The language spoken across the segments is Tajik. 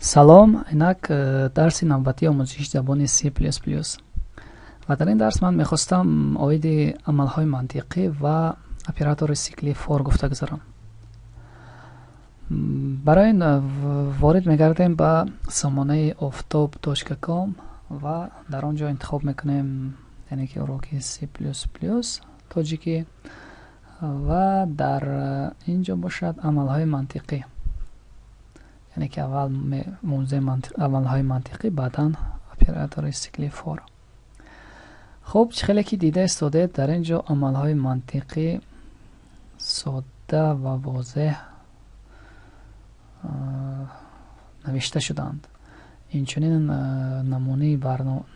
Салом, инак дарси навбатии омӯзиши забони C++. Ва дар ин дарс ман мехостам оиди амалҳои мантиқӣ ва оператори сикли for гуфта гузарам. Барои ин ворид мегардем ба сомонаи oftob.com ва дар он ҷо интихоб мекунем, яъне ки уроки C++ тоҷикӣ ва дар ин ҷо бошад амалҳои мантиқӣ. Яъне ки аввал мавзӯи амалҳои мантиқӣ, баъдан оператори сикли for. Хуб, чӣ хеле ки дида истодед, дар ин ҷо амалҳои мантиқӣ содда ва возеҳ навишта шудаанд. Инчунин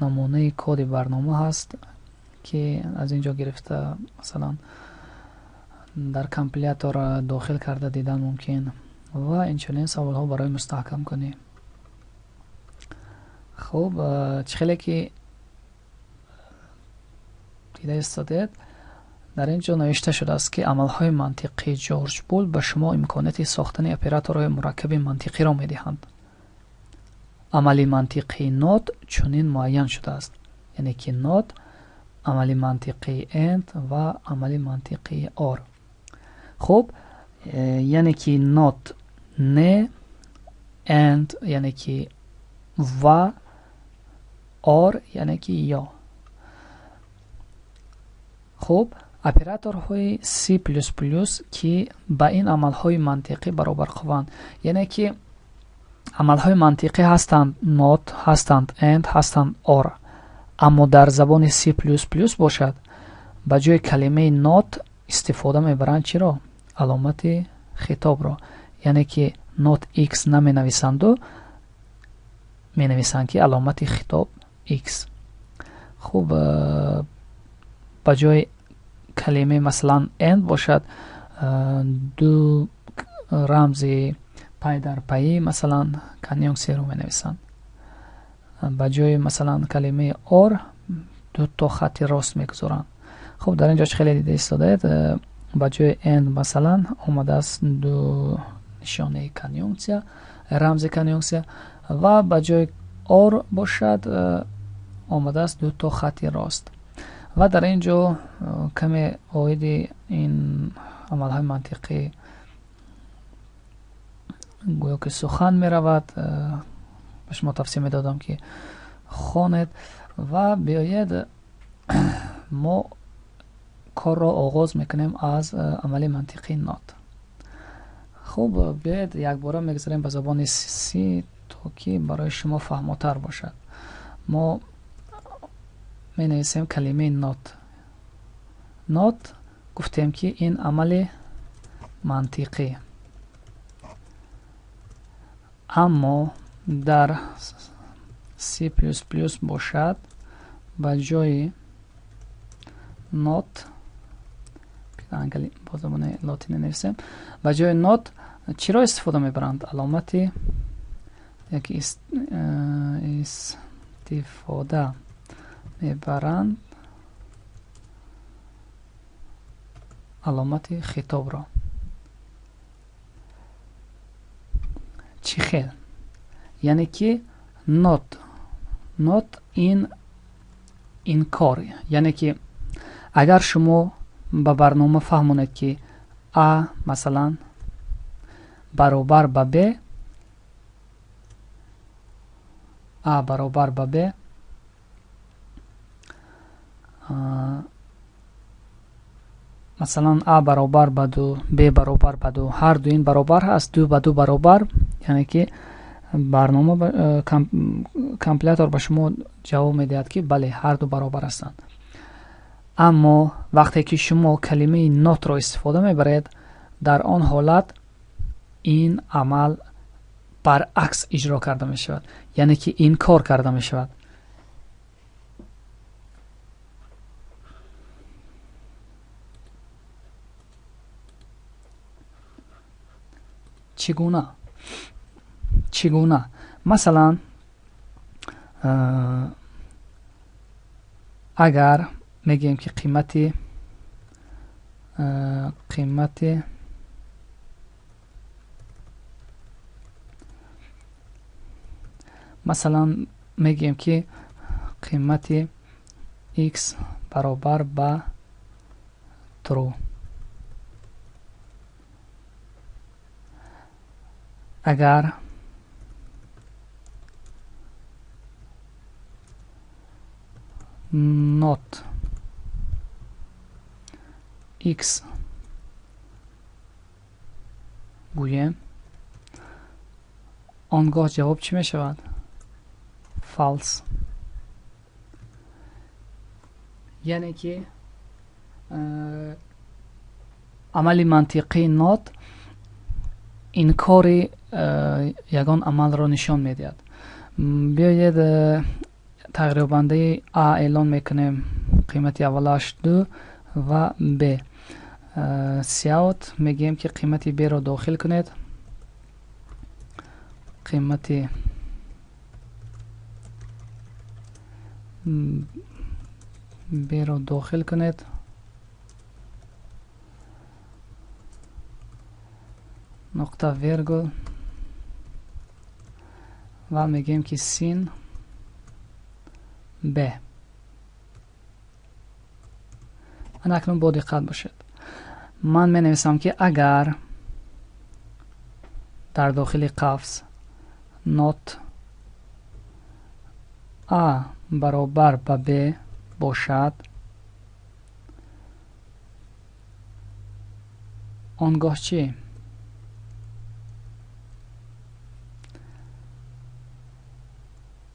намунаи коди барнома ҳаст, ки аз ин ҷо гирифта, масалан, дар компилятор дохил карда дидан мумкин ва инчунин саволҳо барои мустаҳкамкунӣ. Хуб, чӣ хеле ки дида истодед, дар ин ҷо навишта шудааст, ки амалҳои мантиқии Ҷорҷ Бул ба шумо имконияти сохтани операторҳои мураккаби мантиқиро медиҳанд. Амали мантиқии not чунин муайян шудааст, яъне ки not, амали мантиқии and ва амали мантиқии or. Хуб, яъне ки not не, and яъне ки ва, or яъне ки ё. Хуб, операторҳои C++ ки ба ин амалҳои мантиқӣ баробарқувванд, яъне ки амалҳои мантиқӣ ҳастанд not, ҳастанд and, ҳастанд or, аммо дар забони C++ бошад, ба ҷои калимаи not истифода мебаранд чиро? Аломати хитобро. Яъне ки not x наменависанду, менависанд ки аломати хитоб x. Хуб, ба ҷои калимаи масалан and бошад, ду рамзи пай дар пайӣ, масалан конъюнксияро менависанд. Ба ҷои масалан калимаи or ду то хати рост мегузоранд. Хуб, дар ин ҷо чӣ хеле дида истодаед, ба ҷои and масалан омадааст ду нишонаи конъюнксия, рамзи конъюнксия, ва ба ҷои or бошад омадааст ду то хати рост. Ва дар ин ҷо каме оиди ин амалҳои мантиқӣ гӯё ки сухан меравад. Ба шумо тавсия медодам, ки хонед. Ва биёед мо корро оғоз мекунем аз амали мантиқии not. Хуб, биёед якбора мегузарем ба забони C, то ки барои шумо фаҳмотар бошад. Мо менависем калимаи not. Not гуфтем, ки ин амали мантиқӣ, аммо дар C++ бошад, ба ҷои not, бо забони лотинӣ нависем, ба ҷои not чиро истифода мебаранд? Аломати яки истифода мебаранд аломати хитобро. Чӣ хел? Яъне ки not ин инкор, яъне ки агар шумо ба барнома фаҳмонед, ки а масалан баробар ба б, а баробар ба б, масалан а баробар ба ду, б баробар ба ду, ҳар ду ин баробар ҳаст, ду ба ду баробар, яъне ки барнома, компилятор ба шумо ҷавоб медиҳад, ки бале, ҳар ду баробар ҳастанд. Аммо вақте ки шумо калимаи not-ро истифода мебаред, дар он ҳолат ин амал баръакс иҷро карда мешавад, яъне ки инкор карда мешавад. Чӣ гуна? Чӣ гуна? Масалан, агар мегӯем, ки қимати Масалан, мегӯем, ки қимати x баробар ба true. Агар not x гӯем, он гоҳ ҷавоб чӣ мешавад? False. Яъне ки амали мантиқии not инкори ягон амалро нишон медиҳад. Биёед, тағйирёбандаи а эълон мекунем, қимати аввалаш 2 ва б. Cout мегӯем, ки қимати б-ро дохил кунед, қимати б-ро дохил кунед, нуқта вергул, ва мегӯем, ки cin б. Ана акнун бо диққат бошед. Ман менависам, ки агар дар дохили қафс not а баробар ба б бошад, он гоҳ чӣ?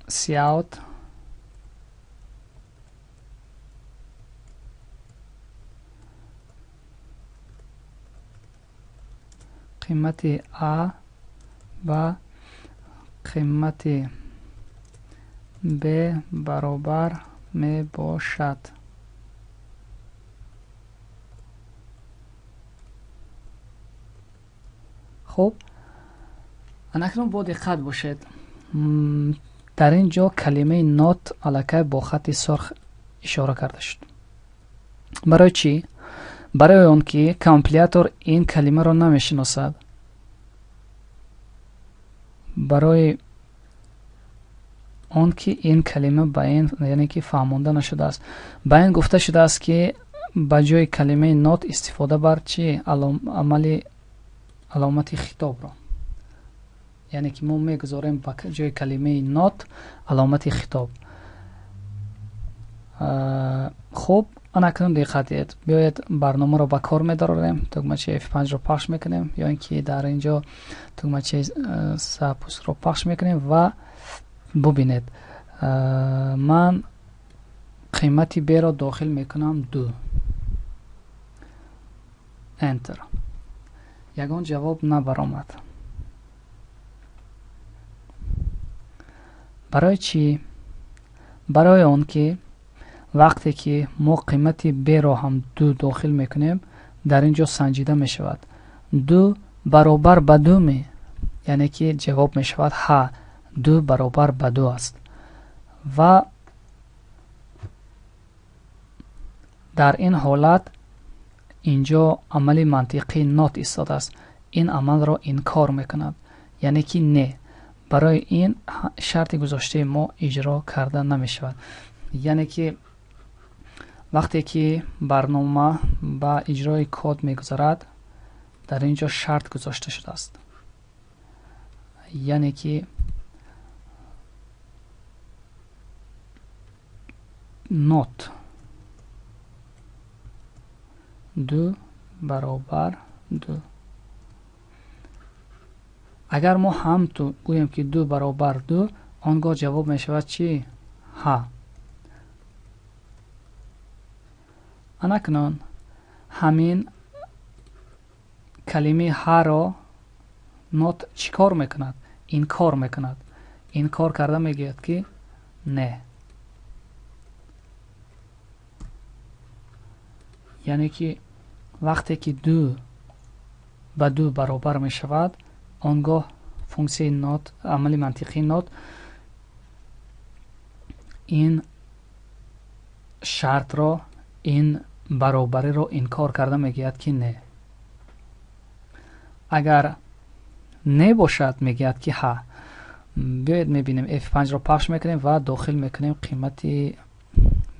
Cout қимати а ба қимати б баробар мебошад. Хуб, анакнун бо диққат бошед. Дар ин ҷо калимаи not аллакай бо хати сурх ишора карда шуд. Барои чӣ? Барои он ки компилятор ин калимаро намешиносад. Барои он ки ин калима ба ин, яъне ки фаҳмонда нашудааст. Ба ин гуфта шудааст, ки ба ҷои калимаи not истифода бар чӣ? Амали аломати хитобро. Яъне ки мо мегузорем ба ҷои калимаи not аломати хитоб. Хуб, анакнун диққат диҳед. Биёед, барномаро ба кор медарорем, тугмачаи F5-ро пахш мекунем ё ин ки дар ин ҷо тугмачаи запуск-ро пахш мекунем ва бубинед. Ман қимати б-ро дохил мекунам 2. Enter. Ягон ҷавоб набаромад. Барои чӣ? Барои он ки вақте ки мо қимати б-ро ҳам 2 дохил мекунем, дар ин ҷо санҷида мешавад. 2 баробар ба 2 ме? Яъне ки ҷавоб мешавад ҳа, 2 баробар ба 2 аст. Ва дар ин ҳолат инҷо амали мантиқии not истодааст. Ин амалро инкор мекунад, яъне ки не. Барои ин шарти гузоштаи мо иҷро карда намешавад. Яъне ки вақте ки барнома ба иҷрои код мегузарад, дар ин ҷо шарт гузошта шудааст. Яъне ки not 2 баробар 2. Агар мо ҳам ту гӯем, ки 2 баробар 2, он гоҳ ҷавоб мешавад чӣ? Ҳа. Анакнун ҳамин калимаи ҳаро not чӣ кор мекунад? Инкор мекунад. Инкор карда мегӯяд, ки не. Яъне ки вақте ки 2 ба 2 баробар мешавад, он гоҳ функсияи not, амали мантиқии not ин шартро, ин баробариро инкор карда мегӯяд, ки не. Агар не бошад, мегӯяд, ки ҳа. Биёед мебинем, F5-ро пахш мекунем ва дохил мекунем қимати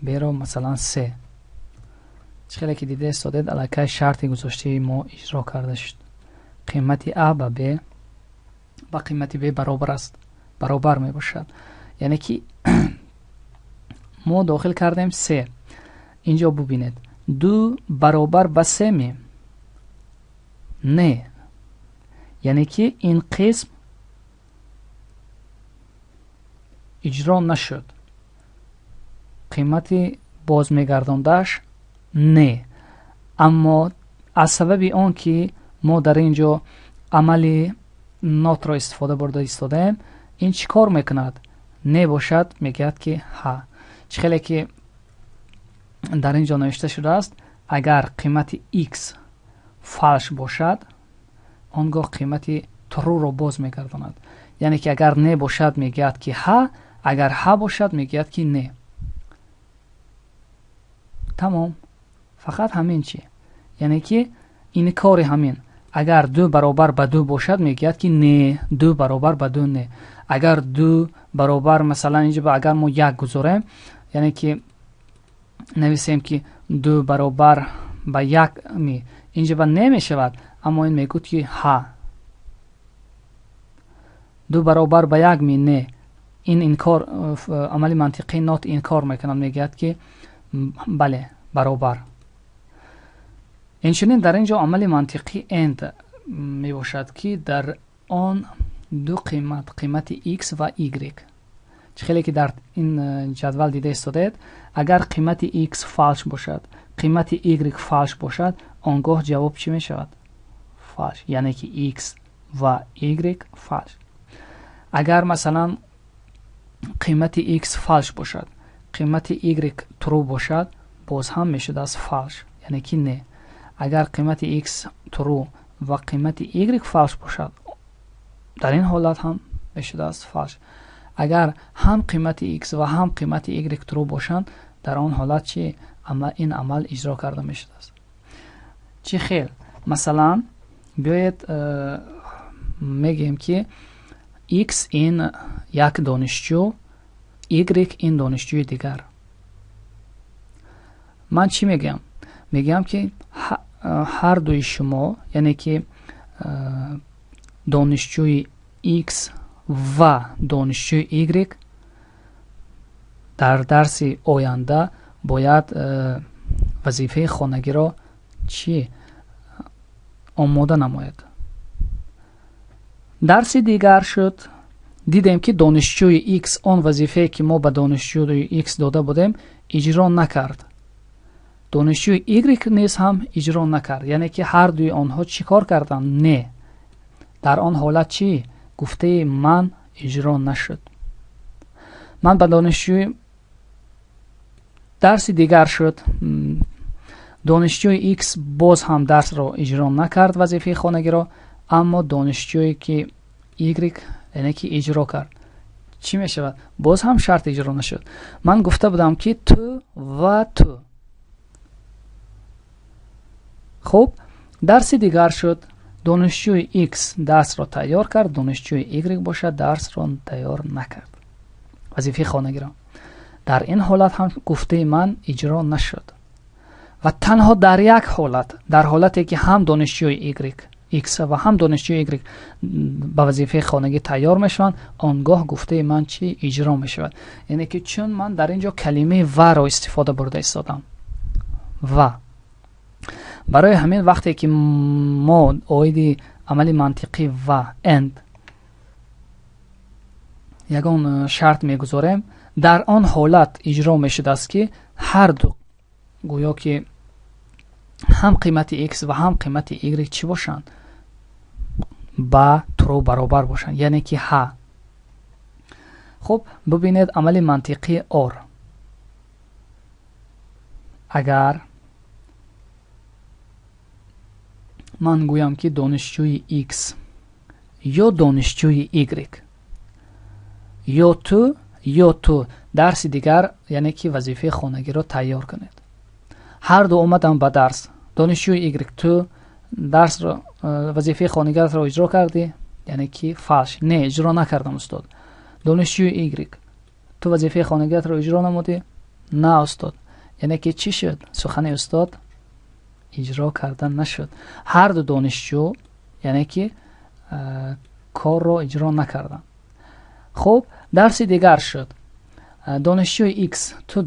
b-ро, масалан, 3. Чӣ хеле ки дида истодед, аллакай шарти гузоштаи мо иҷро карда шуд. Қимати а ба б ба қимати б баробар аст, баробар мебошад. Яъне ки мо дохил кардем се. Инҷо бубинед, ду баробар ба се ме? Не. Яъне ки ин қисм иҷро нашуд, қимати боз мегардондааш не. Аммо аз сабаби он ки мо дар ин ҷо амали not ро истифода бурда истодаем, ин чӣ кор мекунад? Не бошад, мегӯяд ки ҳа. Чӣ хеле ки дар ин ҷо навишта шудааст, агар қимати x false бошад, он гоҳ қимати true-ро боз мегардонад. Яъне ки агар не бошад, мегӯяд ки ҳа, агар ҳа бошад, мегӯяд ки не. Тамом, фақат ҳамин чи. Яъне ки инкори ҳамин: агар ду баробар ба ду бошад, мегӯяд ки не, ду баробар ба ду не. Агар ду баробар, масалан, инҷо агар мо як гузорем, яъне ки нависем ки ду баробар ба як ми, инҷо ба не мешавад, аммо ин мегӯяд ки ҳа. Ду баробар ба як ми? Не. Ин инкор, амали мантиқии not инкор мекунад, мегӯяд ки бале, баробар. Инчунин дар ин ҷо амали мантиқӣ and мебошад, ки дар он ду қимат, қимати x ва y. Чӣ хеле ки дар ин ҷадвал дида истодаед, агар қимати x false бошад, қимати y false бошад, он гоҳ ҷавоб чӣ мешавад? False. Яъне ки x ва y false. Агар, масалан, қимати x false бошад, қимати y true бошад, боз ҳам мешудааст false, яъне ки не. Агар қимати x true ва қимати y false бошад, дар ин ҳолат ҳам мешудааст false. Агар ҳам қимати x ва ҳам қимати y true бошанд, дар он ҳолат чи ин амал иҷро карда мешудааст? Чӣ хел? Масалан, биёед мегӯем ки x ин як донишҷӯ, y ин донишҷӯи дигар. Ман чӣ мегӯям? Мегӯям ки ҳар дуи шумо, яъне ки донишҷӯи x ва донишҷӯи y, дар дарси оянда бояд вазифаи хонагиро чӣ омода намояд. Дарси дигар шуд, дидем ки донишҷӯи x он вазифае ки мо ба донишҷӯи x дода будем, иҷро накард. Донишҷӯи y низ ҳам иҷро накард. Яъне ки ҳар дуи онҳо чӣ кор карданд? Не. Дар он ҳолат чӣ? Гуфтаи ман иҷро нашуд. Ман ба донишҷӯи, дарси дигар шуд, донишҷӯи x боз ҳам дарсро иҷро накард, вазифаи хонагиро, аммо донишҷӯе ки y, яъне ки иҷро кард. Чӣ мешавад? Боз ҳам шарт иҷро нашуд. Ман гуфта будам ки ту ва ту. Хуб, дарси дигар шуд, донишҷӯи x дарсро тайёр кард, донишҷӯи y бошад, дарсро тайёр накард, вазифаи хонагиро. Дар ин ҳолат ҳам гуфтаи ман иҷро нашуд. Ва танҳо дар як ҳолат, дар ҳолате ки ҳам донишҷӯи y x ва ҳам донишҷӯи y ба вазифаи хонагӣ тайёр мешаванд, он гоҳ гуфтаи ман чӣ иҷро мешавад. Яъне ки чун ман дар ин ҷо калимаи варо истифода бурда истодам, ва барои ҳамин вақте ки мо оиди амали мантиқӣ ва and ягон шарт мегузорем, дар он ҳолат иҷро мешудааст ки ҳар ду, гӯё ки ҳам қимати x ва ҳам қимати y чӣ бошанд? Ба true баробар бошанд, яъне ки ҳа. Хуб, бубинед амали мантиқии or. Агар ман гӯям ки донишҷӯи x ё донишҷӯи y ё ту, ё ту дарси дигар, яъне ки вазифаи хонагиро тайёр кунед. Ҳар ду омаданд ба дарс. Донишҷӯи y, ту дарсро, вазифаи хонагиатро иҷро кардӣ? Яъне ки false. Не, иҷро накардам, устод. Донишҷӯи Y, ту вазифаи хонагиятро иҷро намудӣ? На, устод. Яъне ки чӣ шуд? Сухани устод иҷро карда нашуд. Ҳар ду донишҷӯ, яъне ки корро иҷро накарданд. Хуб, дарси дигар шуд. Донишҷӯи X, ту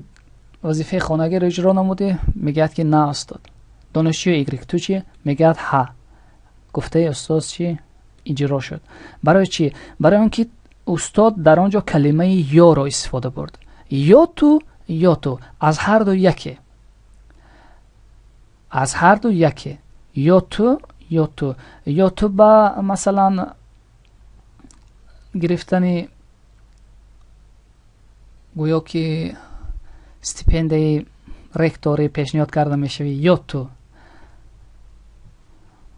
вазифаи хонагиро иҷро намудӣ? Мегӯяд ки на, устод. Донишҷӯи Y, ту чӣ? Мегӯяд ҳа. Гуфтаи устоз чӣ? Иҷро шуд. Барои чӣ? Барои он ки устод дар он ҷо калимаи ёро истифода бурд. Ё ту, ё ту, аз ҳар ду яке, аз ҳар ду яке, ё ту, ё ту, ё ту ба масалан гирифтани гӯё ки стипендияи ректорӣ пешниҳод карда мешавӣ, ё ту.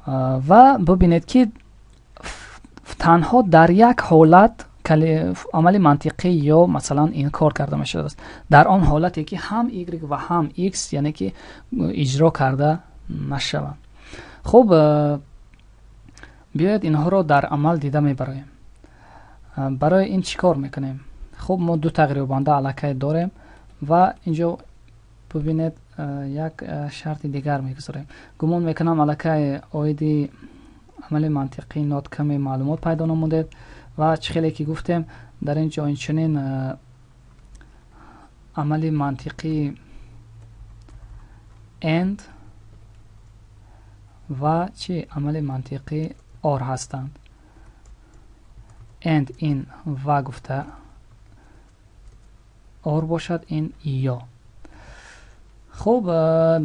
Ва бубинед, ки танҳо дар як ҳолат амали мантиқӣ ё масалан инкор карда мешудааст, дар он ҳолате ки ҳам Y ва ҳам X, яъне ки иҷро карда нашаванд. Хуб, биёед, инҳоро дар амал дида мебароем. Барои ин чӣ кор мекунем? Хуб, мо ду тағйирёбанда аллакай дорем ва инҷо бубинед, як шарти дигар мегузорем. Гумон мекунам, аллакай оиди амали мантиқии not каме маълумот пайдо намудед. Ва чӣ хеле ки гуфтем, дар ин ҷо инчунин амали мантиқии and ва чӣ, амали мантиқии or ҳастанд. And ин ва гуфта, or бошад ин ё. Хуб,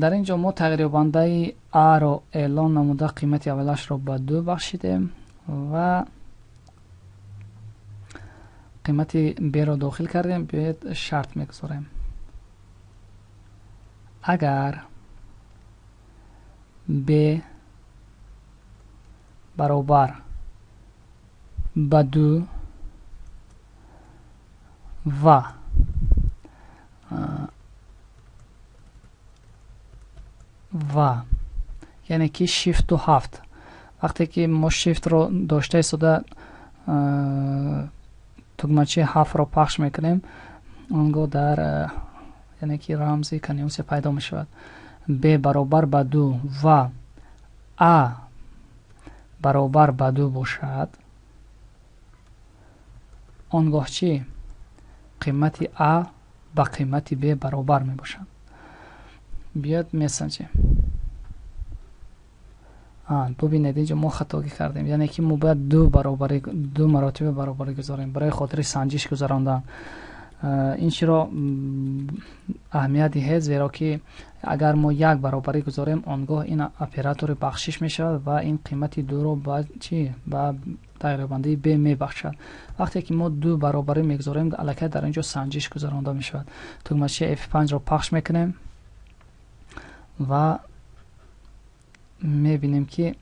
дар ин ҷо мо тағйирёбандаи а-ро эълон намуда, қимати аввалашро ба ду бахшидем ва қимати б-ро дохил кардем. Биёед, шарт мегузорем: агар б баробар ба ду ва, яъне ки shift у ҳафт, вақте ки мо shift ро дошта истода тугмачаи ҳафтро пахш мекунем, он гоҳ дар, яъне ки рамзи конъюнксия пайдо мешавад. Б баробар ба ду ва а баробар ба ду бошад, он гоҳ чӣ? Қимати а ба қимати б баробар мебошад. Биёд, месанҷем. Бубинед, инҷо мо хатогӣ кардем, яъне ки мо бояд ду баробарӣ, ду маротиба баробарӣ гузорем барои хотири санҷиш гузарондан. Ин чиро аҳамият диҳед, зеро ки агар мо як баробарӣ гузорем, он гоҳ ин оператори бахшиш мешавад ва ин қимати дуро ба чӣ, ба тағйирёбандаи б мебахшад. Вақте ки мо ду баробарӣ мегузорем, аллакай дар ин ҷо санҷиш гузаронда мешавад. Тугмачаи F5-ро пахш мекунем ва мебинем ки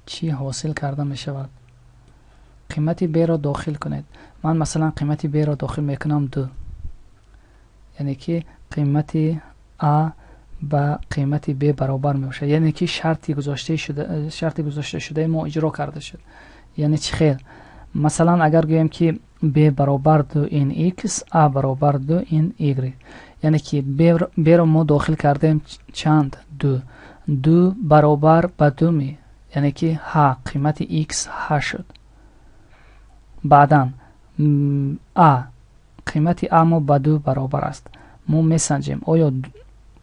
чӣ ҳосил карда мешавад. Қимати б-ро дохил кунед. Ман масалан қимати б-ро дохил мекунам ду, яъне ки қимати а ба қимати б баробар мебошад, яъне ки шарти гузошташудаи мо иҷро карда шуд. Яъне чӣ хел? Масалан, агар гӯем ки б баробар ду ин x, а баробар ду ин y, яъне ки б-ро мо дохил кардем чанд? Ду. Ду баробар ба ду ми, яъне ки ҳа, қимати x ҳа шуд. Баъдан а, қимати а мо ба ду баробар аст. Мо месанҷем, оё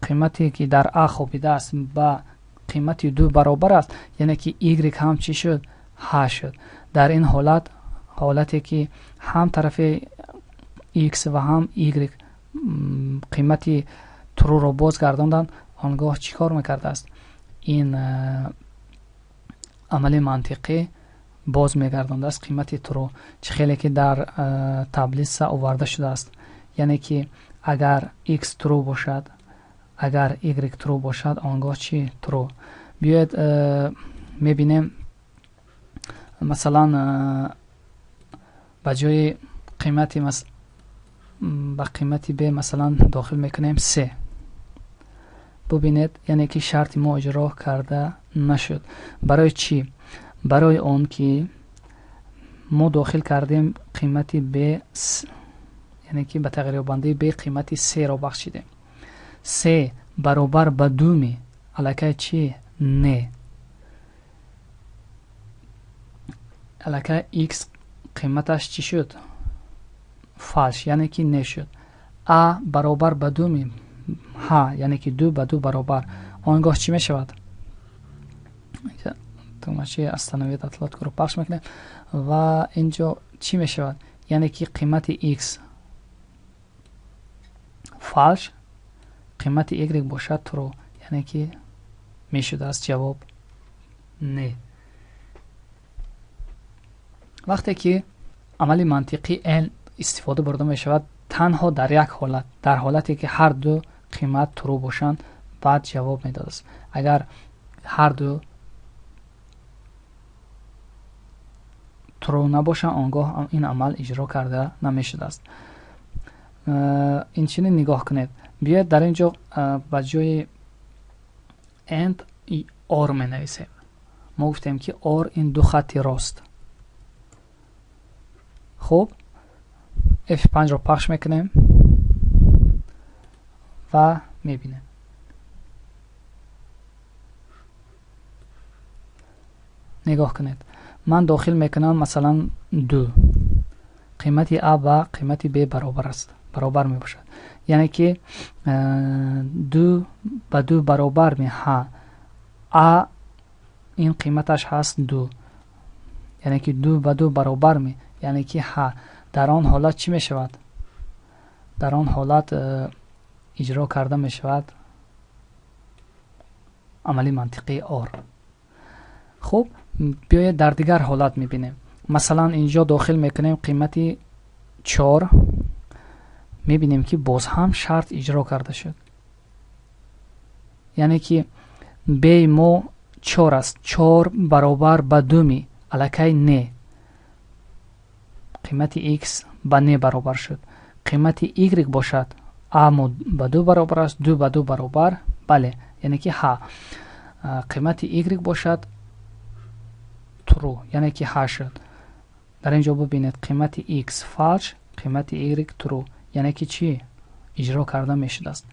қимате ки дар а хобидааст, ба қимати ду баробар аст, яъне ки y ҳам чӣ шуд? Ҳа шуд. Дар ин ҳолат, ҳолате ки ҳам тарафи x ва ҳам y қимати true ро боз гардонданд, он гоҳ чӣ кор мекардааст? Ин амали мантиқӣ боз мегардондааст қимати true, чӣ хеле ки дар таблица оварда шудааст, яъне ки агар x true бошад, агар y true бошад, он гоҳ чӣ? True. Биёед, мебинем, масалан, ба ҷои қимати, ба қимати б масалан дохил мекунем се. Бубинед, яъне ки шарти мо иҷро карда нашуд. Барои чӣ? Барои он ки мо дохил кардем қимати b, яъне ки ба тағйирёбандаи b қимати 3-ро бахшидем. 3 баробар ба 2 ми, аллакай чӣ? Не. Аллакай x қиматаш чӣ шуд? Фалш, яъне ки не шуд. А баробар ба 2 ми, ҳа, яъне ки 2 ба 2 баробар. Он гоҳ чӣ мешавад? Тугмачаи остановить отладкаро пахш мекунем ва инҷо чӣ мешавад? Яъне ки қимати x фалш, қимати y бошад true, яъне ки мешудааст ҷавоб не. Вақте ки амали мантиқӣ n истифода бурда мешавад, танҳо дар як ҳолат, дар ҳолате ки ҳар ду қимат true бошанд, баъд ҷавоб медодааст. Агар ҳар ду true набошанд, он гоҳ ин амал иҷро карда намешудааст. Инчунин нигоҳ кунед. Биёед дар ин ҷо ба ҷои and or менависем. Мо гуфтем ки or ин ду хатти рост. Хуб, F5-ро пахш мекунем ва мебинем. Нигоҳ кунед. Ман дохил мекунам масалан 2. Қимати А ба қимати Б баробар аст. Баробар мебошад. Яъне ки 2 ба 2 баробар ми, ҳа. А ин қиматаш ҳаст 2. Яъне ки 2 ба 2 баробар ми, яъне ки ҳа. Дар он ҳолат чӣ мешавад? Дар он ҳолат иҷро карда мешавад амали мантиқии or. Хуб, биёед дар дигар ҳолат мебинем. Масалан, инҷо дохил мекунем қимати 4. Мебинем ки боз ҳам шарт иҷро карда шуд. Яъне ки b мо 4 аст. 4 баробар ба 2 ми, аллакай не. Қимати x ба не баробар шуд. Қимати y бошад, а мо ба 2 баробар аст, 2 ба 2 баробар, бале, яъне ки ҳа. Қимати y бошад true, яъне ки ҳа шуд. Дар ин ҷо бибинед, қимати x фалш, қимати y true, яъне ки чӣ? Иҷро карда мешудааст.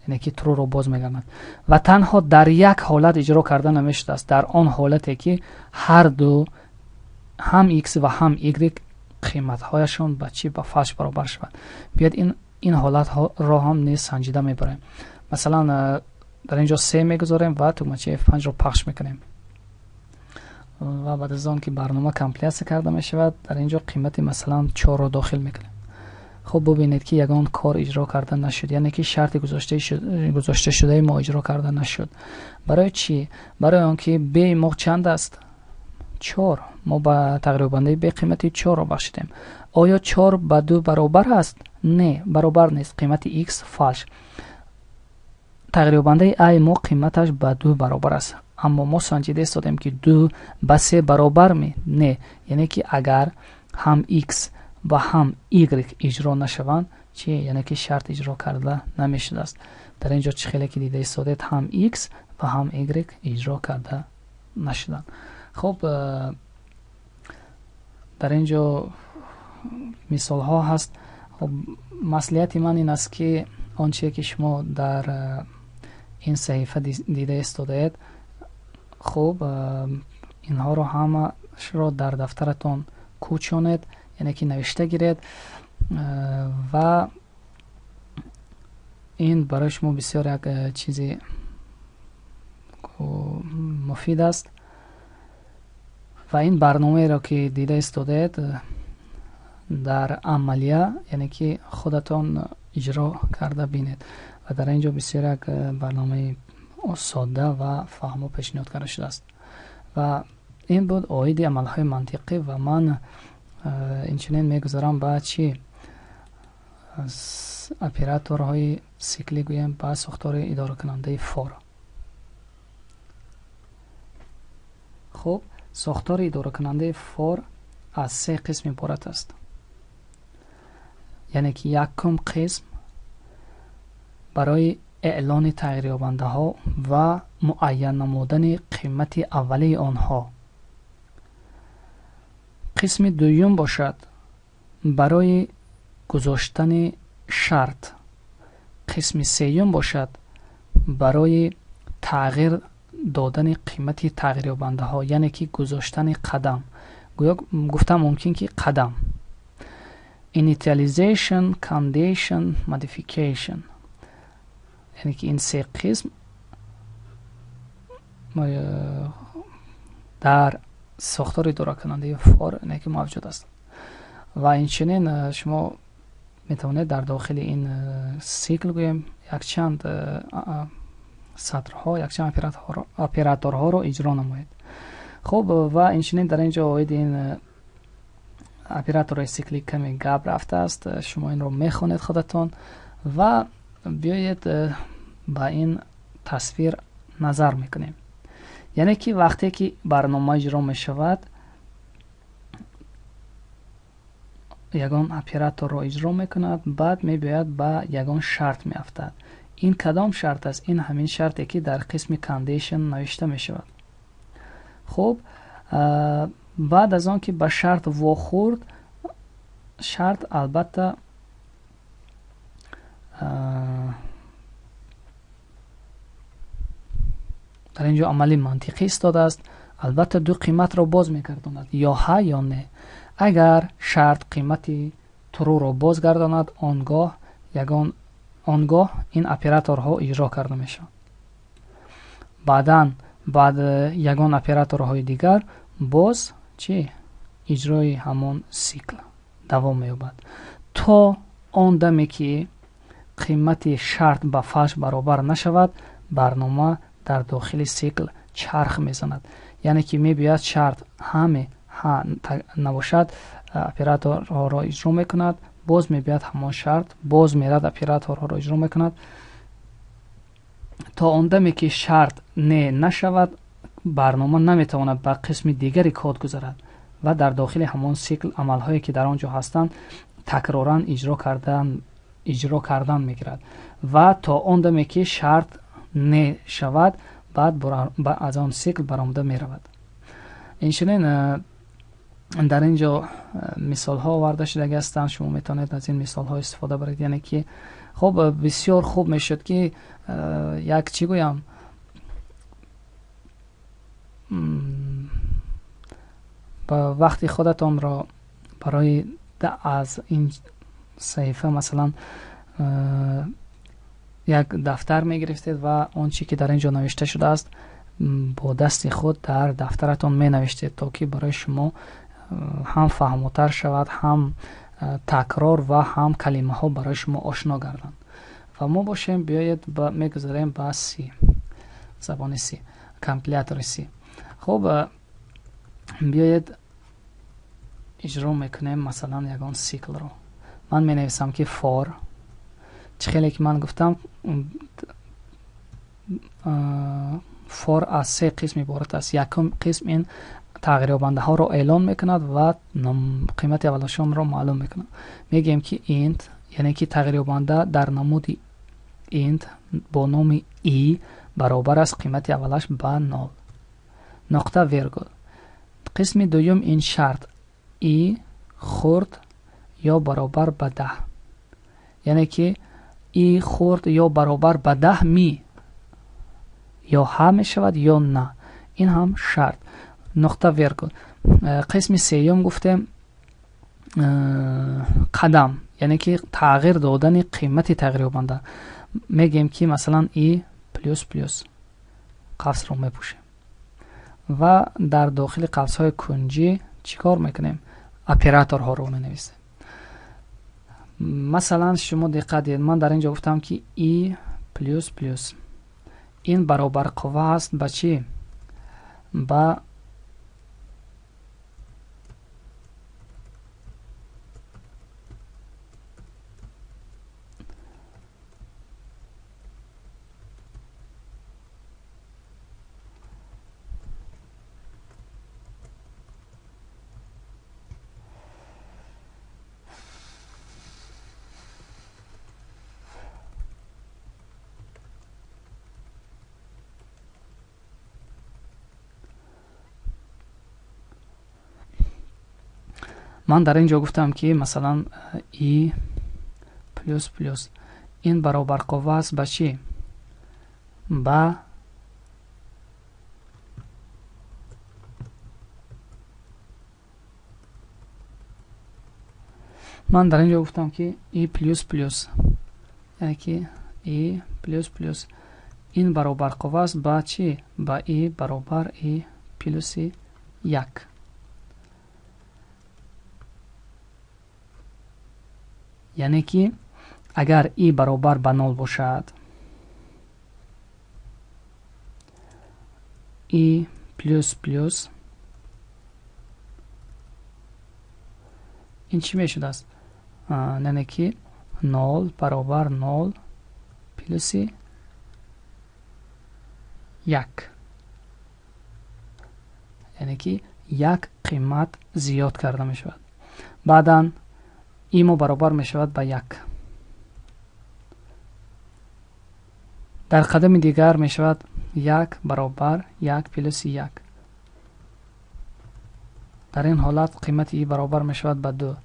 Яъне ки true-ро боз мегардад. Ва танҳо дар як ҳолат иҷро карда намешудааст, дар он ҳолате ки ҳар ду ҳам x ва ҳам y қиматҳояшон ба чӣ? Ба фалш баробар шавад. Биёед ин ҳолатро ҳам низ санҷида мебарем. Масалан, дар ин ҷо 3 мегузорем ва тугмачаи F5-ро пахш мекунем. Ва баъд аз он ки барнома компилятсия карда мешавад, дар ин ҷо қимати масалан 4-ро дохил мекунем. Хуб, бубинед ки ягон кор иҷро карда нашуд, яъне ки шарти гузошта шудаи мо иҷро карда нашуд. Барои чӣ? Барои он ки b мо чанд аст? 4. Мо ба тағйирёбандаи b қимати 4-ро бахшидем. Оё 4 ба 2 баробар аст? Не, баробар нест. Қимати x фалш. Тағйирёбандаи a мо қиматаш ба 2 баробар аст. Аммо мо санҷида истодем ки 2 ба 3 баробар ми? Не. Яъне ки агар ҳам x ва ҳам y иҷро нашаванд, чӣ? Яъне ки шарт иҷро карда намешудааст. Дар ин ҷо чӣ хеле ки дида истодед, ҳам x ва ҳам y иҷро карда нашуданд. Хуб, дар ин ҷо мисолҳо ҳаст. Хуб, маслиҳати ман ин аст ки он чизе ки шумо дар ин саҳифа дида истодаед, хуб, инҳоро ҳамашро дар дафтаратон кӯчонед, яъне ки навишта гиред ва ин барои шумо бисёр як чизи муфид аст. Ва ин барномаеро ки дида истодаед дар амалия, яъне ки худатон иҷро карда бинед. Ва дар ин ҷо бисёр як барномаи содда ва фаҳмо пешниҳод карда шудааст. Ва ин буд оиди амалҳои мантиқӣ. Ва ман инчунин мегузарам ба чӣ? Операторҳои сиклӣ гӯем, ба сохтори идоракунандаи for. Хуб, сохтори идоракунандаи for аз се қисм иборат аст. Яъне ки якум қисм барои Эълони тағйирёбандаҳо ва муайян намудани қимати аввалии онҳо. Қисми дуюм бошад барои гузоштани шарт. Қисми сеюм бошад барои тағйир додани қимати тағйирёбандаҳо, яъне ки гузоштани қадам. Гӯё гуфта мумкин ки қадам. Initialization, condition, modification. Яъне ки ин се қисм дар сохтори идоракунандаи for яъне ки мавҷуд аст. Ва инчунин шумо метавонед дар дохили ин сикл гӯем якчанд сатрҳо, якчанд операторҳоро иҷро намоед. Хуб, ва инчунин дар ин ҷо оиди ин оператори сиклӣ каме гап рафтааст. Шумо инро мехонед худатон ва биёед ба ин тасвир назар мекунем. Яъне ки вақте ки барнома иҷро мешавад, ягон операторро иҷро мекунад, баъд мебиёяд ба ягон шарт меафтад. Ин кадом шарт аст? Ин ҳамин шарте ки дар қисми condition навишта мешавад. Хуб, баъд аз он ки ба шарт вохӯрд, шарт албатта дар ин ҷо амали мантиқӣ истодааст. Албатта ду қиматро боз мегардонад, ё ҳа ё не. Агар шарт қимати true-ро бозгардонад, он гоҳ ин операторҳо иҷро карда мешаванд. Баъдан баъд ягон операторҳои дигар боз чӣ иҷрои ҳамон сикл давом меёбад то он даме ки қимати шарт ба false баробар нашавад. Барнома дар дохили сикл чарх мезанад, яъне ки мебиёяд шарт ҳаме ҳа набошад, операторҳоро иҷро мекунад, боз мебиёяд ҳамон шарт, боз мерад, операторҳоро иҷро мекунад то он даме ки шарт не нашавад. Барнома наметавонад ба қисми дигари код гузарад ва дар дохили ҳамон сикл амалҳое ки дар он ҷо ҳастанд такроран иҷро кардан мегирад ва то он даме ки шарт не шавад, баъд аз он сикл баромада меравад. Инчунин дар ин ҷо мисолҳо оварда шудаги ҳастанд. Шумо метавонед аз ин мисолҳо истифода баред. Яъне ки хуб, бисёр хуб мешуд ки як чӣ гӯям, ба вақти худатонро барои аз ин саҳифа масалан як дафтар мегирифтед ва он чӣ ки дар ин ҷо навишта шудааст, бо дасти худ дар дафтаратон менавиштед, то ки барои шумо ҳам фаҳмотар шавад, ҳам такрор ва ҳам калимаҳо барои шумо ошно гарданд. Ва мо бошем, биёед, мегузарем ба C, забони C, компилятори C. Хуб, биёед, иҷро мекунем масалан ягон сиклро. Ман менависам ки for. Чӣ хеле ки ман гуфтам, for аз се қисм иборат аст. Якум қисм ин тағйирёбандаҳоро эълон мекунад ва қимати аввалашонро маълум мекунад. Мегӯем ки int, яъне ки тағйирёбанда дар намуди int бо номи i баробар аст қимати аввалаш ба нол, нуқта вергул. Қисми дуюм ин шарт: i хурд ё баробар ба 10, яъне ки i хурд ё баробар ба 10 ми ё ҳа мешавад ё на. Ин ҳам шарт, нуқта вергул. Қисми сеюм гуфтем қадам, яъне ки тағйир додани қимати тағйирёбанда. Мегӯем ки масалан i плюс плюс, қавсро мепӯшем ва дар дохили қавсҳои кунҷӣ чӣ кор мекунем? Операторҳоро менависем. Масалан, шумо диққат диҳед, ман дар ин ҷо гуфтам ки i плюс плюс ин баробарқувва аст ба чӣ? Ба Ман дар ин ҷо гуфтам, ки масалан и плюс плюс ин баробарқова аст ба чӣ? Ба ман дар ин ҷо гуфтам, ки и плюс плюс, яъне ки и плюс плюс ин баробарқова аст ба чӣ? Ба и баробар и плюси 1. Яъне ки агар и баробар ба 0 бошад, и плюс плюс ин чӣ мешудааст? Яъне ки 0 баробар 0 плюси 1, яъне ки як қимат зиёд карда мешавад. Баъдан и мо баробар мешавад ба 1. Дар қадами дигар мешавад 1 баробар 1 плюси 1. Дар ин ҳолат қимати и баробар мешавад ба 2.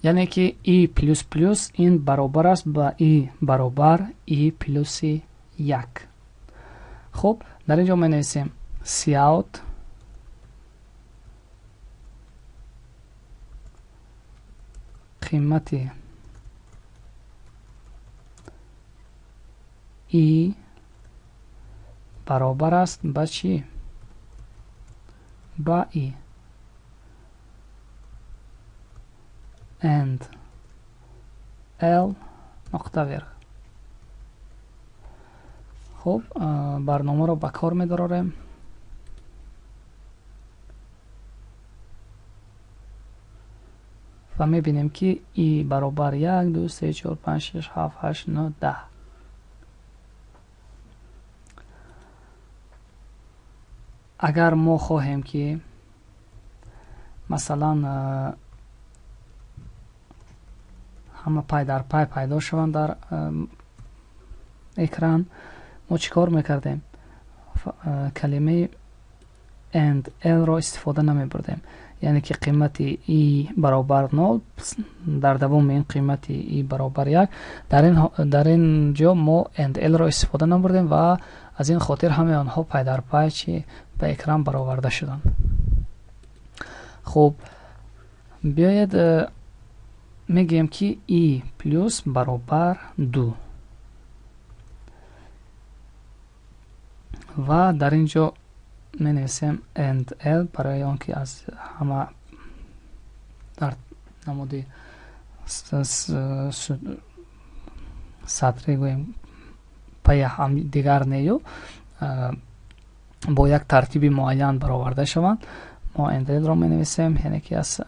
Яъне ки и плюс плюс ин баробар аст ба и баробар и плюси 1. Хуб, дар ин ҷо менависем cout қимати и баробар аст ба чӣ? Ба и and l нуқта верх. Хуб, барномаро ба кор медарорем. Ва мебинем, ки и баробар 1, 2, 3, 4, 5, 6, 7, 8, 9, 10. Агар мо хоҳем, ки масалан ҳама пай дар пай пайдо шаванд дар экран, мо чӣ кор мекардем? Калимаи and l-ро истифода намебурдем. Яъне ки қимати и баробар 0, дар давоми ин қимати и баробар 1. Дар ин ҷо мо and l-ро истифода набурдем ва аз ин хотир ҳамаи онҳо пай дар пай чи ба экран бароварда шуданд. Хуб, биёед мегӯем, ки и плюс баробар 2 ва дар ин ҷо менависем and l барои он ки аз ҳама дар намуди сатре гӯем пая ҳам дигар нею бо як тартиби муайян бароварда шаванд. Мо and l-ро менависем, яъне ки аз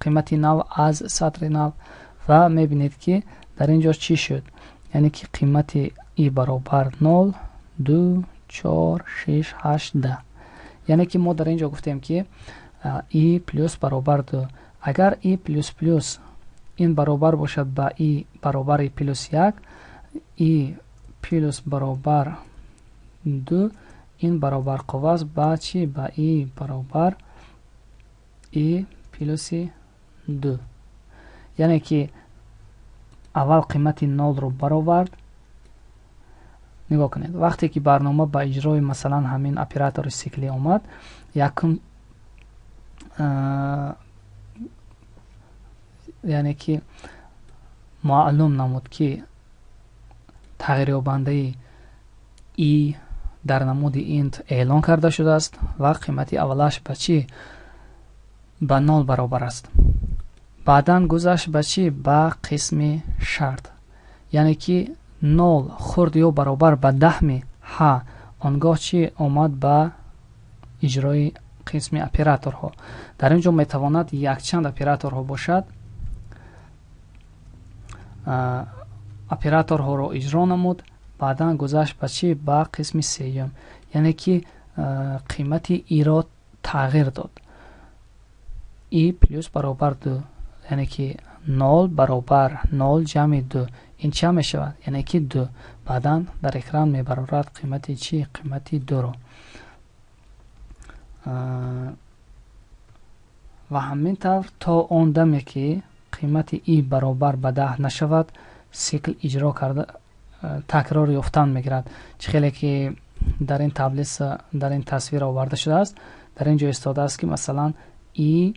қимати нав аз сатри нав, ва мебинед, ки дар ин ҷо чӣ шуд? Яъне ки қимати и баробар 0, 2, 4, 6, 8, 10. Яъне ки мо дар ин ҷо гуфтем, ки и плюс баробар 2. Агар и плюс плюс ин баробар бошад ба и баробар и плюс 1, и плюс баробар 2 ин баробар қова аст ба чӣ? Ба и баробар и плюси 2. Яъне ки аввал қимати 0-ро баровард. Нигоҳ кунед, вақте ки барнома ба иҷрои масалан ҳамин оператори сиклӣ омад, якум, яъне ки маълум намуд, ки тағйирёбандаи и дар намуди int эълон карда шудааст ва қимати аввалаш ба чӣ? Ба 0 баробар аст. Баъдан гузашт ба чӣ? Ба қисми шарт, яъне ки 0 хурд ё баробар ба 10-ми? Ҳа. Он гоҳ чӣ? Омад ба иҷрои қисми операторҳо. Дар ин ҷо метавонад якчанд операторҳо бошад. Операторҳоро иҷро намуд, баъдан гузашт ба чӣ? Ба қисми сеюм, яъне ки Қимати i-ро тағйир дод. I плюс баробар 2, яъне ки 0 баробар 0 ҷамъи 2. Ин чанд мешавад? Яъне ки 2. Баъдан дар экран мебарорад қимати чӣ? Қимати 2-ро. Ва ҳамин тавр то он даме ки қимати i баробар ба 10 нашавад, сикл иҷро карда такрор ёфтан мегирад. Чӣ хеле ки дар ин таблица, дар ин тасвир оварда шудааст, дар ин ҷо истодааст ки масалан i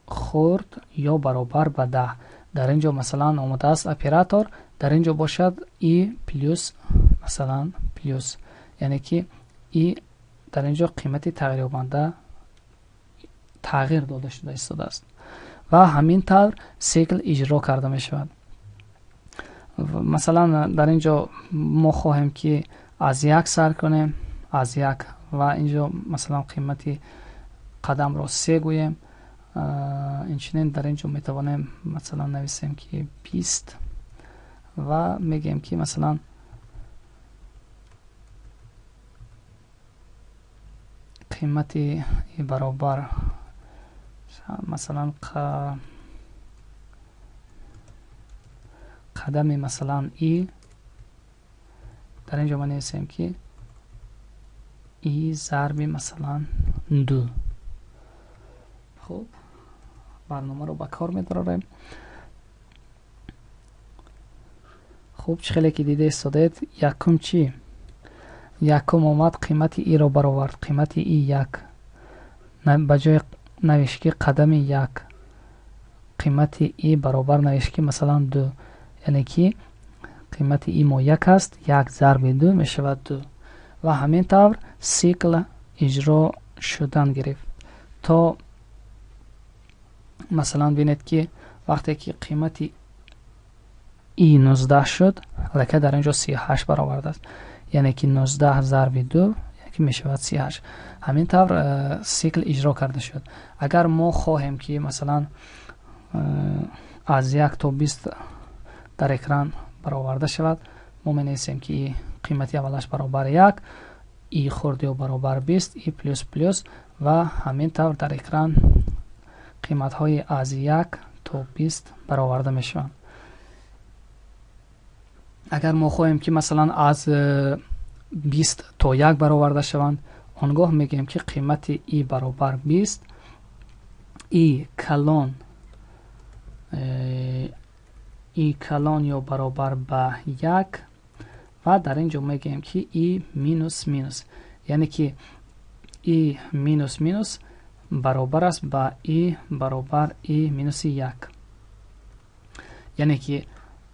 хурд ё баробар ба 10. Дар ин ҷо масалан омадааст оператор, дар ин ҷо бошад i плюс, масалан плюс, яъне ки i дар ин ҷо қимати тағйирёбанда тағйир дода шуда истодааст. Ва ҳамин тавр сикл иҷро карда мешавад. Масалан дар ин ҷо мо хоҳем ки аз 1 сар кунем, аз 1, ва ин ҷо масалан қимати қадамро 3 гӯем. Инчунин дар ин ҷо метавонем масалан нависем ки 20 ва мегӯем ки масалан қимати баробар масалан қадами масалан i, дар ин ҷо ма нависем ки i зарби масалан 2. Хуб, барномаро ба кор медарорем. Хуб, чӣ хеле ки дида истодед, якум чӣ? Якум омад қимати i-ро баровард, қимати i 1. Ба ҷои навишт ки қадами 1 қимати i баробар навишт ки масалан 2, яъне ки қимати i мо 1 аст, 1 зарби 2 мешавад 2. Ва ҳамин тавр сикл иҷро шудан гирифт. То масалан бинед ки вақте ки қимати i 19 шуд, аллакай дар ин ҷо 38 баровардааст, яъне ки 19 зарби 2 ки мешавад 38. Ҳамин тавр сикл иҷро карда шуд. Агар мо хоҳем ки масалан аз 1 то 20 дар экран бароварда шавад, мо менависем ки қимати аввалаш баробар 1, i хурд ё баробар 20, i плюс плюс, ва ҳамин тавр дар экран қиматҳои аз 1 то 20 бароварда мешаванд. Агар мо хоҳем ки масалан аз 20 то 1 бароварда шаванд, он гоҳ мегӯем ки қимати i баробар 20, i калон ё баробар ба 1, ва дар ин ҷо мегӯем ки i минус минус, яъне ки i минус минус баробар аст ба i баробар i минуси 1. Яъне ки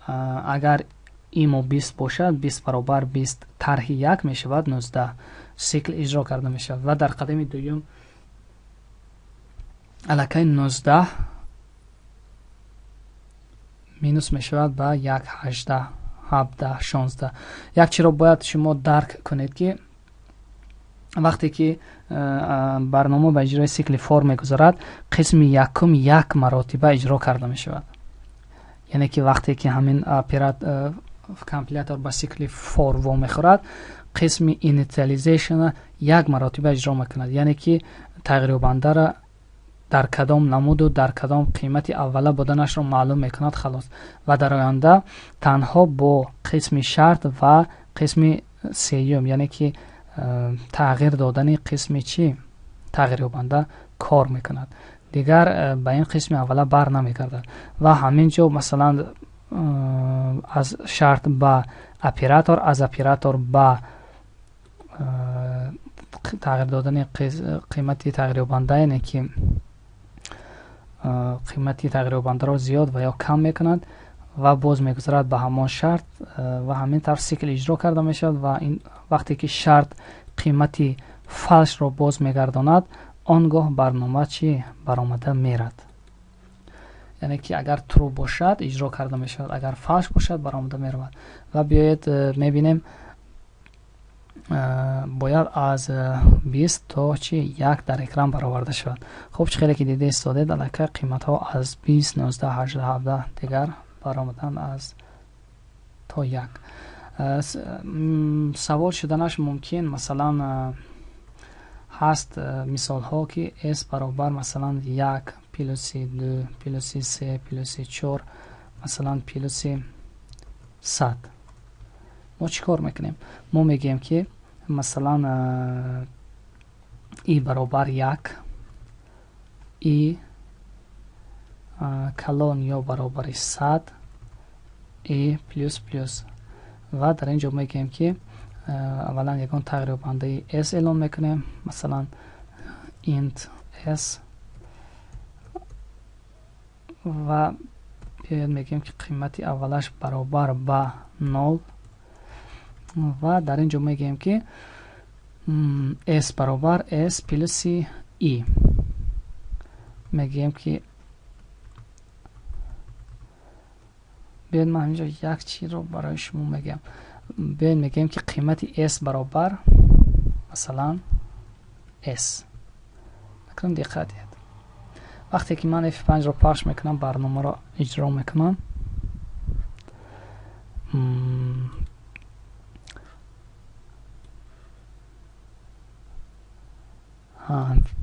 агар i мо 20 бошад, 20 баробар 20 тарҳи 1 мешавад 19. Сикл иҷро карда мешавад ва дар қадами дуюм аллакай 19 минус мешавад ба 1, 18, 17, 16. Як чиро бояд шумо дарк кунед ки вақте ки барнома ба иҷрои сикли for мегузарад, қисми якум як маротиба иҷро карда мешавад. Яъне ки вақте ки ҳамин компилятор ба сикли for вомехӯрад, қисми initialization як маротиба иҷро мекунад, яъне ки тағйирёбандаро дар кадом намуду дар кадом қимати аввала буданашро маълум мекунад, халос. Ва дар оянда танҳо бо қисми шарт ва қисми сеюм, яъне ки тағйир додани қисми чӣ тағйирёбанда кор мекунад. Дигар ба ин қисми аввала бар намегардад. Ва ҳамин ҷо масалан аз шарт ба оператор, аз оператор ба тағйир додани қимати тағйирёбанда, яъне ки қимати тағйирёбандаро зиёд ва ё кам мекунад ва боз мегузарад ба ҳамон шарт, ва ҳамин тавр сикл иҷро карда мешавад. Ва вақте ки шарт қимати фалшро боз мегардонад, он гоҳ барнома чӣ баромада мерад. Яъне ки агар true бошад иҷро карда мешавад, агар фалш бошад баромада меравад. Ва биёед мебинем бояд аз 20 то чи 1 дар экран бароварда шавад. Хуб, чӣ хеле ки дида истодед, аллакай қиматҳо аз 20, 19, 18, 17 дигар баромадан аз то 1. Савол шуданаш мумкин, масалан, ҳаст мисолҳо, ки s баробар, масалан, 1 плюси 2 плюси 3 плюси 4, масалан, плюси 100. Мо чӣ кор мекунем? Мо мегӯем, ки, масалан, и баробар 1, и калон ё баробари 100, и плюс плюс. Ва дар ин ҷо мегӯем, ки аввалан ягон тағйирёбандаи s эълон мекунем, масалан, int s, ва биёед мегӯем, ки қимати аввалаш баробар ба 0. Ва дар ин ҷо мегӯем, ки s баробар s плюси и. Мегӯем, ки биёед, ман ҳаминҷо як чизро барои шумо мегӯям. Биёед, мегӯем, ки қимати s баробар, масалан, s. Акнун диққат диҳед: вақте ки ман F5-ро пахш мекунам, барномаро иҷро мекунам,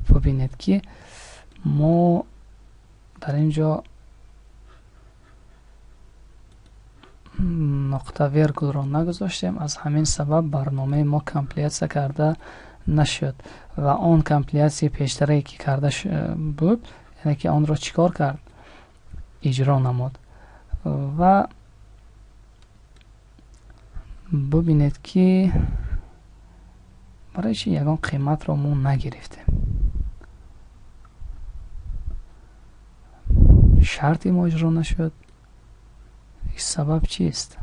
бубинед, ки мо дар ин ҷо нуқта вергулро нагузоштем. Аз ҳамин сабаб барномаи мо компилятсия карда нашуд ва он компилятсияи пештарае, ки карда буд, яъне ки онро чӣ кор кард? Иҷро намуд. Ва бубинед, ки барои чи ягон қиматро мо нагирифтем. Шарти мо иҷро нашуд. Сабаб чист?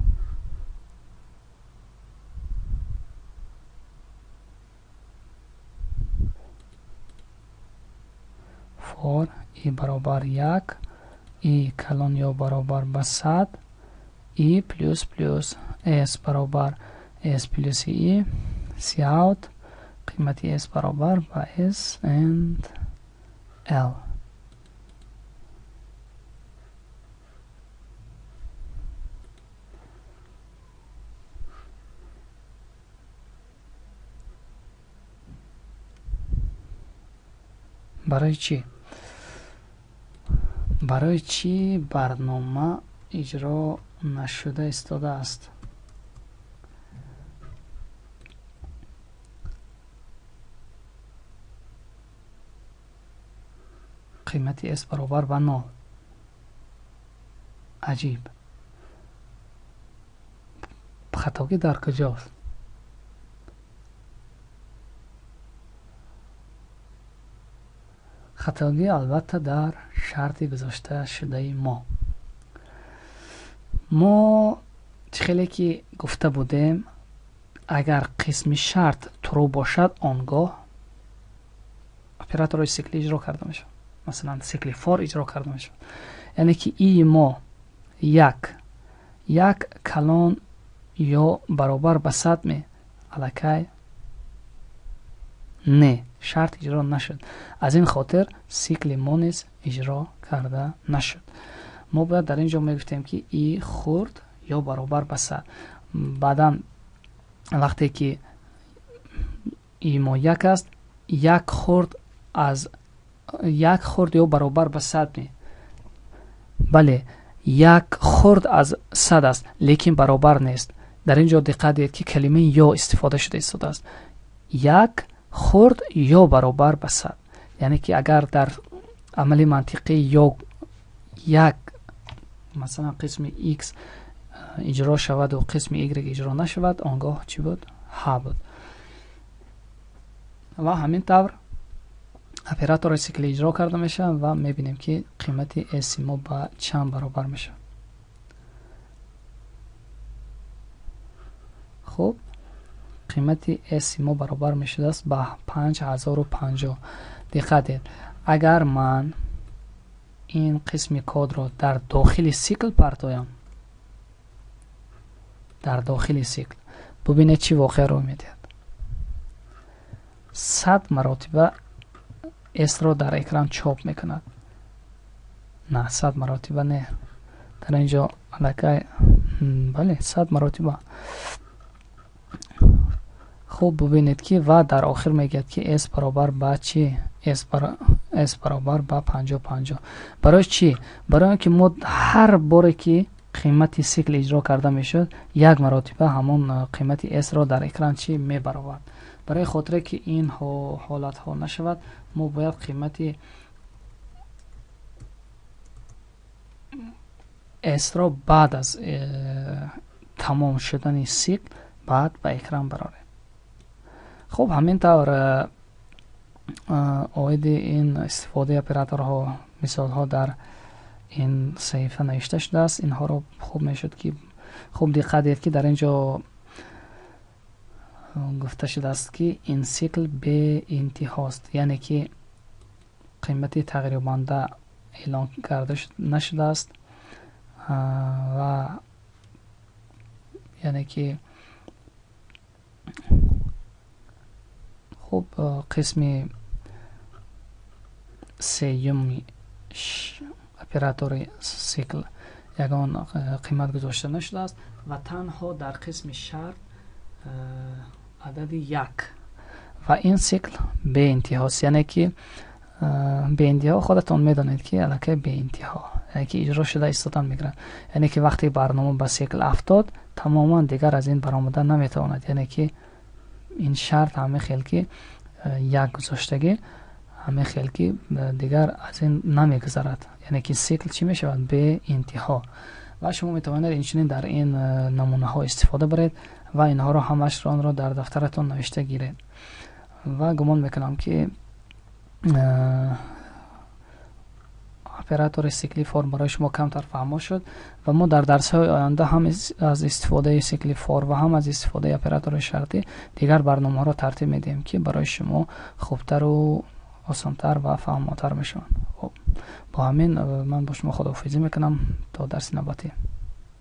For и баробар 1, и калон ё баробар ба 100, и плюс плюс, s баробар s плюси и, cout қимати s баробар ба s and l. Барои чӣ? Барои чӣ барнома иҷро нашуда истодааст? Қимати s баробар ба 0. Аҷиб, хатогӣ дар куҷост? Хатогӣ, албатта, дар шарти гузошта шудаи мо. Мо чӣ хеле ки гуфта будем, агар қисми шарт true бошад, он гоҳ оператори сикли иҷро карда мешавад, масалан, сикли for иҷро карда мешавад. Яъне ки и мо 1, 1 калон ё баробар ба 100 ме? Аллакай не, шарт иҷро нашуд. Аз ин хотир сикли мо низ иҷро карда нашуд. Мо бояд дар ин ҷо мегуфтем, ки и хурд ё баробар ба 100. Баъдан, вақте ки и мо 1 аст, 1 хурд аз 1 хурд ё баробар ба 100 ме? Бале, 1 хурд аз 100 аст, лекин баробар нест. Дар ин ҷо диққат диҳед, ки калимаи ё истифода шуда истодааст: 1 хурд ё баробар ба 100. Яъне ки агар дар амали мантиқӣ ё як, масалан, қисми x иҷро шаваду қисми y иҷро нашавад, он гоҳ чӣ буд? Ҳа буд. Ва ҳамин тавр оператори сикли иҷро карда мешавад ва мебинем, ки қимати s мо ба чанд баробар мешавад. Хуб, қимати s мо баробар мешудааст ба 5050. Диққат диҳед: агар ман ин қисми кодро дар дохили сикл партоям, дар дохили сикл, бубинед, чӣ воқеа рӯй медиҳад. 100 маротиба s-ро дар экран чоп мекунад. На, 100 маротиба не, дар ин ҷо аллакай Бале, 100 маротиба. Хуб, бубинед, ки ва дар охир мегӯяд, ки s баробар ба чӣ? S баробар ба 50 50. Барои чӣ? Барои он ки мо ҳар боре, ки қимати сикл иҷро карда мешуд, як маротиба ҳамон қимати s-ро дар экран чӣ мебаровард. Барои хотире ки ин ҳолатҳо нашавад, мо бояд қимати s-ро баъд аз тамом шудани сикл баъд ба экран барорем. Хуб, ҳамин тавр оиди ин истифодаи операторҳо мисолҳо дар ин саҳифа навишта шудааст. Инҳоро хуб мешуд, ки хуб диққат диҳед, ки дар ин ҷо гуфта шудааст, ки ин сикл беинтиҳост, яъне ки қимати тағйирёбанда эълон карда нашудааст ва яъне ки хуб, қисми сеюми оператори сикл ягон қимат гузошта нашудааст ва танҳо дар қисми шарт адади 1 ва ин сикл беинтиҳост, яъне ки беинтиҳо худатон медонед, ки аллакай беинтиҳо, яъне ки иҷро шуда истодан мегирад, яъне ки вақте барнома ба сикл афтод, тамоман дигар аз ин баромада наметавонад, яъне ки ин шарт ҳамин хел ки як гузоштагӣ, ҳамин хел ки дигар аз ин намегузарад, яъне ки сикл чӣ мешавад? Беинтиҳо. Ва шумо метавонед инчунин дар ин намунаҳо истифода баред ва инҳоро ҳамашро онро дар дафтаратон навишта гиред. Ва гумон мекунам, ки оператори сикли for барои шумо камтар фаҳмо шуд ва мо дар дарсҳои оянда ҳам аз истифодаи сикли for ва ҳам аз истифодаи оператори шартӣ дигар барномаҳоро тартиб медиҳем, ки барои шумо хубтару осонтар ва фаҳмотар мешаванд. Хуб, бо ҳамин ман бо шумо худоҳофизӣ мекунам то дарси навбатӣ.